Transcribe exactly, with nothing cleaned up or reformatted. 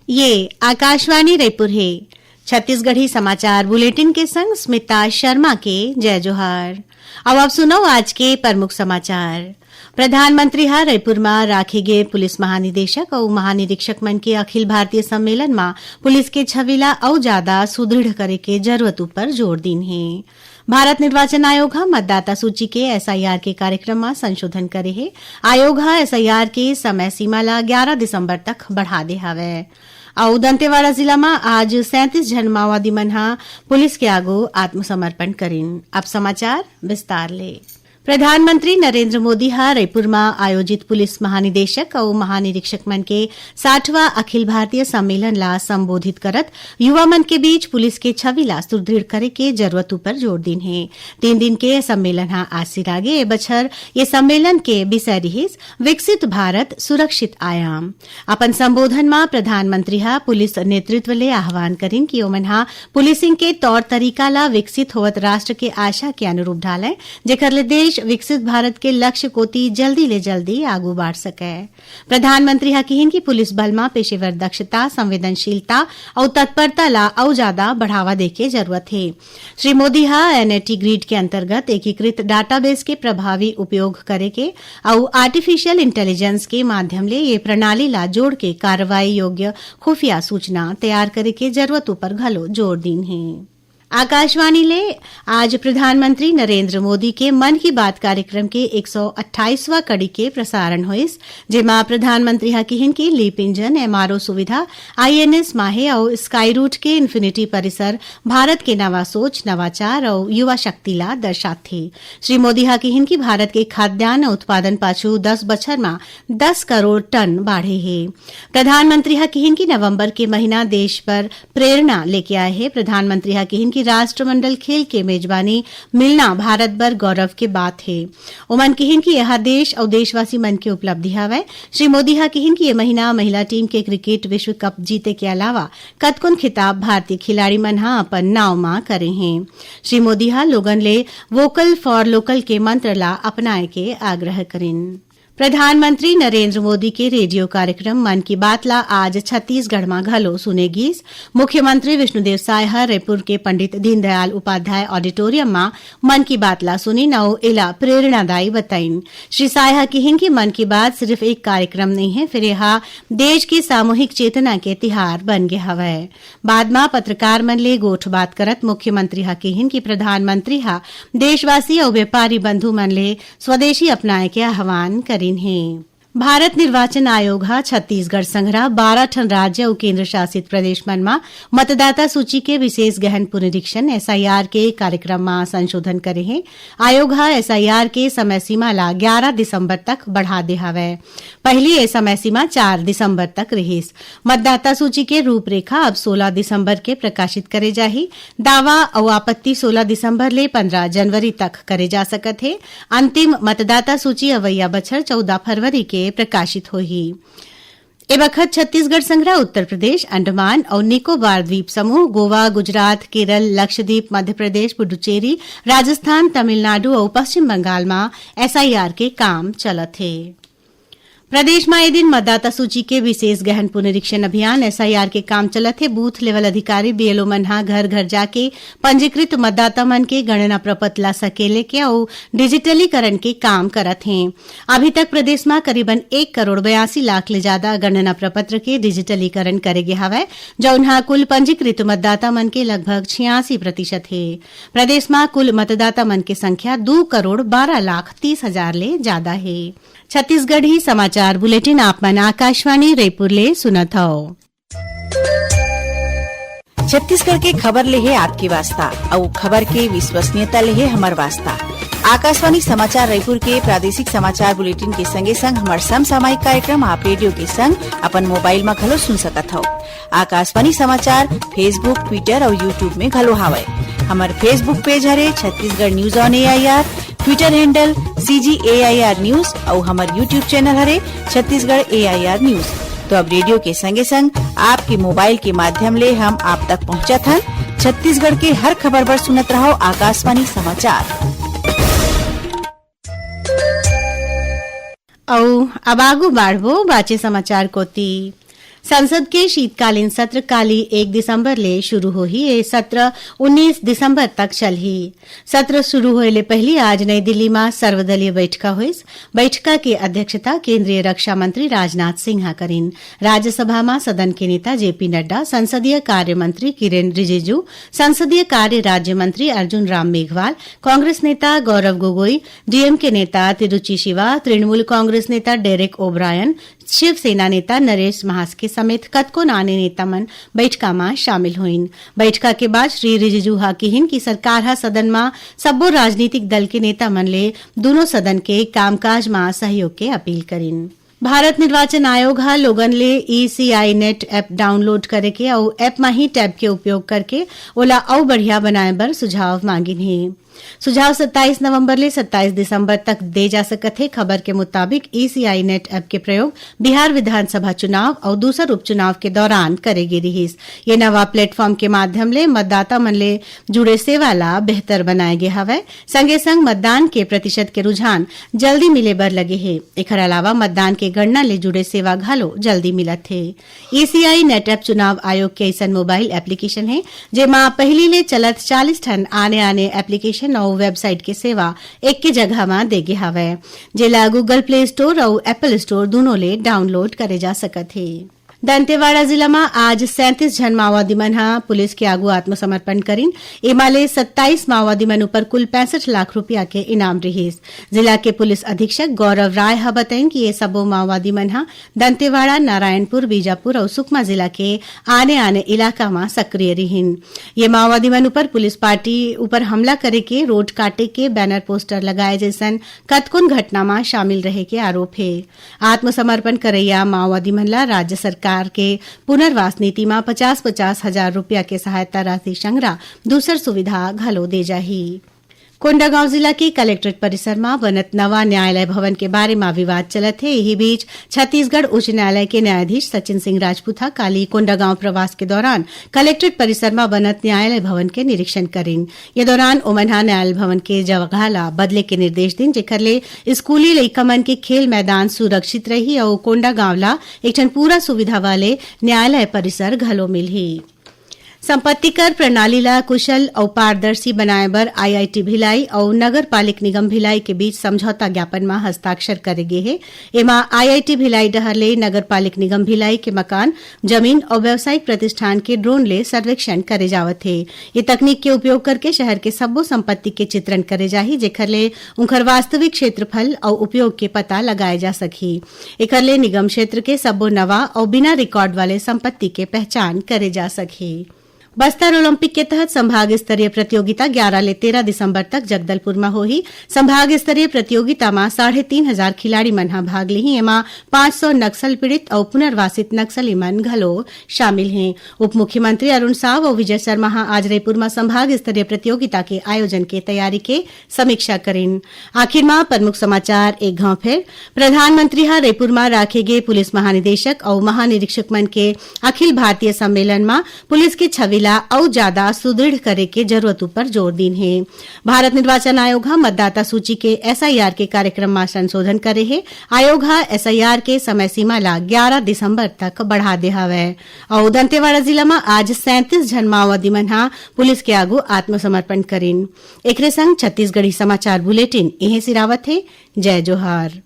ये आकाशवाणी रायपुर हे। छत्तीसगढ़ी समाचार बुलेटिन के संग स्मिता शर्मा के जय जोहार। अब आप सुनव आज के प्रमुख समाचार। प्रधानमंत्री ह रायपुर म राखे गे पुलिस महानिदेशक अउ महानिरीक्षक मन के अखिल भारतीय सम्मेलन म पुलिस के छवि ला अउ जादा सुदृढ़ करे के जरूरत ऊपर जोर दीन हे। भारत निर्वाचन आयोग ह मतदाता सूची के एसआईआर के कार्यक्रम म संशोधन करे हे। आयोग ह एसआईआर के समय सीमा ला ग्यारा दिसंबर तक बढ़ा दे हवय। अउ दंतेवाड़ा जिला म आज सैंतीस झन माओवादी मन ह पुलिस के आगू आत्मसमर्पण करिन। अब समाचार विस्तार ले। प्रधानमंत्री नरेंद्र मोदी ह रायपुर म आयोजित पुलिस महानिदेशक अउ महानिरीक्षक मन के साठवां अखिल भारतीय सम्मेलन ला संबोधित करत युवा मन के बीच पुलिस के छवि ला सुदृढ़ करे के जरूरत ऊपर जोर दीन हे। तीन दिन के सम्मेलन ह आज सिरागे। ए बछर ये सम्मेलन के विषय रिहिस विकसित भारत सुरक्षित आयाम। अपन संबोधन म प्रधानमंत्री ह पुलिस नेतृत्व ले आह्वान करिन कि ओमन ह पुलिसिंग के तौर तरीका ला विकसित होवत राष्ट्र के आशा के अनुरूप ढालय, जेकर ले देश विकसित भारत के लक्ष्य कोति जल्दी ले जल्दी आगू बढ़ सकय। प्रधानमंत्री ह किहिन कि पुलिस बल म पेशेवर दक्षता, संवेदनशीलता अउ तत्परता ला अउ जादा बढ़ावा दे के जरूरत हे। श्री मोदी ह एनएटी ग्रिड के अंतर्गत एकीकृत डेटाबेस के प्रभावी उपयोग करे के अउ आर्टिफिशियल इंटेलिजेंस के माध्यम ले ये प्रणाली ला जोड़ के कार्रवाई योग्य खुफिया सूचना तैयार करे के जरूरत ऊपर घलो जोर दीन हे। आकाशवाणी ले आज प्रधानमंत्री नरेंद्र मोदी के मन की बात कार्यक्रम के एक सौ अट्ठाईसवां कड़ी के प्रसारण होइस, जेमा प्रधानमंत्री ह किहिन कि लीप इंजन, एमआरओ सुविधा, आईएनएस माहे अउ स्काई रूट के इन्फिनिटी परिसर भारत के नवा सोच, नवाचार अउ युवा शक्ति ला दर्शाथे। श्री मोदी ह किहिन कि भारत के खाद्यान्न उत्पादन पाछू दस बछर म दस करोड़ टन बाढ़े हे। प्रधानमंत्री ह किहिन कि नवंबर के महीना देश बर प्रेरणा लेके आए हे। प्रधानमंत्री ह किहिन कि राष्ट्रमंडल खेल के मेजबानी मिलना भारत बर गौरव के बात हे। ओमन किहिन कि यह देश अउ देशवासी मन के उपलब्धि हवय। श्री मोदी ह किहिन कि ये महीना महिला टीम के क्रिकेट विश्व कप जीते के अलावा कतकोन खिताब भारतीय खिलाड़ी मन ह अपन नाव म करे हें। श्री मोदी ह लोगन ले वोकल फॉर लोकल के मंत्र ला अपनाए के आग्रह करिन। प्रधानमंत्री नरेंद्र मोदी के रेडियो कार्यक्रम मन की बात ला आज छत्तीसगढ़ म घलो सुने गीस। मुख्यमंत्री विष्णुदेव साय ह रायपुर के पंडित दीनदयाल उपाध्याय ऑडिटोरियम म मन की बात ला सुनिन अउ एला प्रेरणादायी बताइन। श्री साय ह किहिन कि मन की बात सिर्फ एक कार्यक्रम नइ हे, फेर एहा देश के सामूहिक चेतना के तिहार बन गे हवय। बाद म पत्रकार मन ले गोठ बात करत मुख्यमंत्री ह किहिन कि प्रधानमंत्री ह देशवासी अउ व्यापारी बंधु मन ले स्वदेशी अपनाए के आह्वान करिन हे। भारत निर्वाचन आयोग ह छत्तीसगढ़ संघरा बारह ठन राज्य अउ केंद्र शासित प्रदेश मन म मतदाता सूची के विशेष गहन पुनरीक्षण, एसआईआर, के कार्यक्रम म संशोधन करे हे। आयोग ह एसआईआर के समय सीमा ला ग्यारा दिसंबर तक बढ़ा दे हवय। पहिली ए समय सीमा चार दिसंबर तक रिहिस। मतदाता सूची के रूपरेखा अब सोला दिसंबर के प्रकाशित करे जाही। दावा अउ आपत्ति सोला दिसंबर ले पंद्रह जनवरी तक करे जा सकत हे। अंतिम मतदाता सूची अवइया बछर चौदह फरवरी के प्रकाशित होही। ए बखत छत्तीसगढ़ संघरा उत्तर प्रदेश, अंडमान अउ निकोबार द्वीप समूह, गोवा, गुजरात, केरल, लक्षद्वीप, मध्य प्रदेश, पुडुचेरी, राजस्थान, तमिलनाडु अउ पश्चिम बंगाल म एसआईआर के काम चलत हे। प्रदेश म ए दिन मतदाता सूची के विशेष गहन पुनरीक्षण अभियान, एसआईआर, के काम चलत हे। बूथ लेवल अधिकारी, बीएलओ, मन ह घर घर जाके पंजीकृत मतदाता मन के गणना प्रपत्र ला सकेले के अउ डिजिटलीकरण के काम करत हें। अभी तक प्रदेश म करीबन एक करोड़ बयासी लाख ले जादा गणना प्रपत्र के डिजिटलीकरण करे गे हवय, जउन ह कुल पंजीकृत मतदाता मन के लगभग छियासी प्रतिशत हे। प्रदेश म कुल मतदाता मन के संख्या दू करोड़ बारह लाख तीस हजार ले जादा हे। छत्तीसगढ़ी समाचार बुलेटिन आप मन आकाशवाणी रायपुर ले सुनत हव। छत्तीसगढ़ के खबर ले हे आपके वास्ता, अउ खबर के विश्वसनीयता ले हे हमर वास्ता। आकाशवाणी समाचार रायपुर के प्रादेशिक समाचार बुलेटिन के संगे संग हमर समसामयिक कार्यक्रम आप रेडियो के संग अपन मोबाइल म घलो सुन सकत हव। आकाशवाणी समाचार Facebook, Twitter अउ YouTube में घलो हावय। हमर Facebook पेज हरे Chhattisgarh news on AIR, Twitter handle CG AIR news अउ हमर YouTube चैनल हरे छत्तीसगढ़ एआईआर न्यूज। तो अब रेडियो के संगे संग आपके मोबाइल के माध्यम ले हम आप तक पहुंचत हन। छत्तीसगढ़ के हर खबर बर सुनत रहव आकाशवाणी समाचार। अउ अब आगू बाढ़बो बाचे समाचार कोति। संसद के शीतकालीन सत्र काली एक दिसंबर ले शुरू होही। ये सत्र उन्नीस दिसंबर तक चलही। सत्र शुरू होए ले पहिली आज नई दिल्ली म सर्वदलीय बैठका होइस। बैठका के अध्यक्षता केंद्रीय रक्षा मंत्री राजनाथ सिंह ह करिन। राज्यसभा म सदन के नेता जेपी नड्डा, संसदीय कार्य मंत्री किरेन रिजिजू, संसदीय कार्य राज्य मंत्री अर्जुन राम मेघवाल, कांग्रेस नेता गौरव गोगोई, डीएमके नेता तिरुचि शिवा, तृणमूल कांग्रेस नेता डेरेक ओब्रायन, शिवसेना नेता नरेश महास्के समेत कतको नाने नेता मन बैठका म शामिल होइन। बैठका के बाद श्री रिजिजू ह किहिन कि सरकार ह सदन म सब्बो राजनीतिक दल के नेता मन ले दूनों सदन के कामकाज म सहयोग के अपील करिन। भारत निर्वाचन आयोग ह लोगन ले ईसीआई नेट ऐप डाउनलोड करे के अउ ऐप म ही टैब के उपयोग करके ओला अउ बढ़िया बनाए बर सुझाव मांगिन हे। सुझाव सत्ताईस नवंबर ले सत्ताईस दिसंबर तक दे जा सकत हे। खबर के मुताबिक, ईसीआई नेट ऐप के प्रयोग बिहार विधानसभा चुनाव अउ दूसर उपचुनाव के दौरान करे गे रिहिस। ये नवा प्लेटफॉर्म के माध्यम ले मतदाता मन ले जुड़े सेवा ला बेहतर बनाए गे हवय। संगे संग मतदान के प्रतिशत के रुझान जल्दी मिले बर लगे हे। एखर अलावा मतदान के गणना ले जुड़े सेवा घलो जल्दी मिलत हे। ईसीआई नेट ऐप चुनाव आयोग के अइसन मोबाइल एप्लीकेशन हे, जेमा पहिली ले चलत चालीस ठन आने-आने एप्लीकेशन अउ वेबसाइट के सेवा एक के जगह म दे गे हवय, जेला Google Play Store अउ Apple Store दूनों ले डाउनलोड करे जा सकत हे। दंतेवाड़ा जिला म आज सैंतीस झन माओवादी मन ह पुलिस के आगू आत्मसमर्पण करिन। एमा ले सत्ताईस माओवादी मन ऊपर कुल पैंसठ लाख रुपया के इनाम रिहिस। जिला के पुलिस अधीक्षक गौरव राय ह बतइन कि ये सबो माओवादी मन ह दंतेवाड़ा, नारायणपुर, बीजापुर अउ सुकमा जिला के आने-आने इलाका म सक्रिय रिहिन। ये माओवादी मन ऊपर पुलिस पार्टी ऊपर हमला करे के, रोड काटे के, बैनर पोस्टर लगाए जइसन कतकोन घटना म शामिल रहे के आरोप हे। आत्मसमर्पण करइया माओवादी मन ला राज्य सरकार के पुनर्वास नीति म पचास पचास हजार रुपया के सहायता राशि संग दूसर सुविधा घलो दे जाही। कोंडागांव जिला के कलेक्ट्रेट परिसर म बनत नवा न्यायालय भवन के बारे म विवाद चलत हे। इही बीच, छत्तीसगढ़ उच्च न्यायालय के न्यायाधीश सचिन सिंह राजपूत ह काली कोंडागांव प्रवास के दौरान कलेक्ट्रेट परिसर म बनत न्यायालय भवन के निरीक्षण करिन। ये दौरान ओमन ह न्यायालय भवन के जगह ला बदले के निर्देश दिन, जेखर ले स्कूली लइका मन के खेल मैदान सुरक्षित रही अउ कोंडागांव ला एक ठन पूरा सुविधा वाले न्यायालय परिसर घलो मिलही। संपत्ति कर प्रणाली ला कुशल अउ पारदर्शी बनाए बर आईआईटी भिलाई अउ नगर पालिक निगम भिलाई के बीच समझौता ज्ञापन म हस्ताक्षर करे गे हे। एमा आईआईटी भिलाई डहर ले नगर पालिक निगम भिलाई के मकान, जमीन अउ व्यावसायिक प्रतिष्ठान के ड्रोन ले सर्वेक्षण करे जावत हे। ये तकनीक के उपयोग करके शहर के सब्बो संपत्ति के चित्रण करे जाही, जेखर ले उंखर वास्तविक क्षेत्रफल अउ उपयोग के पता लगाए जा सकही। एखर ले निगम क्षेत्र के सब्बो नवा अउ बिना रिकॉर्ड वाले संपत्ति के पहचान करे जा सकही। बस्तर ओलंपिक के तहत संभाग स्तरीय प्रतियोगिता ग्यारह ले तेरह दिसंबर तक जगदलपुर म होही। संभाग स्तरीय प्रतियोगिता म साढ़े तीन हजार खिलाड़ी मन ह भाग लिही। एमा पाँच सौ नक्सल पीड़ित अउ पुनर्वासित नक्सली मन घलो शामिल हें। उप मुख्यमंत्री अरुण साव अउ विजय शर्मा ह आज रईपुर म संभाग स्तरीय प्रतियोगिता के आयोजन के तैयारी के समीक्षा करिन। आखिर म प्रमुख समाचार एक घांव फेर। प्रधानमंत्री ह रईपुर म राखे गे पुलिस महानिदेशक अउ महानिरीक्षक मन के अखिल भारतीय सम्मेलन म पुलिस के छवि ला अउ जादा सुदृढ़ करे के जरूरत उपर जोर दीन हे। भारत निर्वाचन आयोग ह मतदाता सूची के एसआईआर के कार्यक्रम म संशोधन करे हे। आयोग ह एसआईआर के समय सीमा ला ग्यारह दिसंबर तक बढ़ा दे हवय। अउ दंतेवाड़ा जिला म आज सैंतीस झन माओवादी मन ह पुलिस के आगू आत्मसमर्पण करिन। एकरे संग छत्तीसगढ़ी समाचार बुलेटिन इहें सिरावत हे। जय जोहार।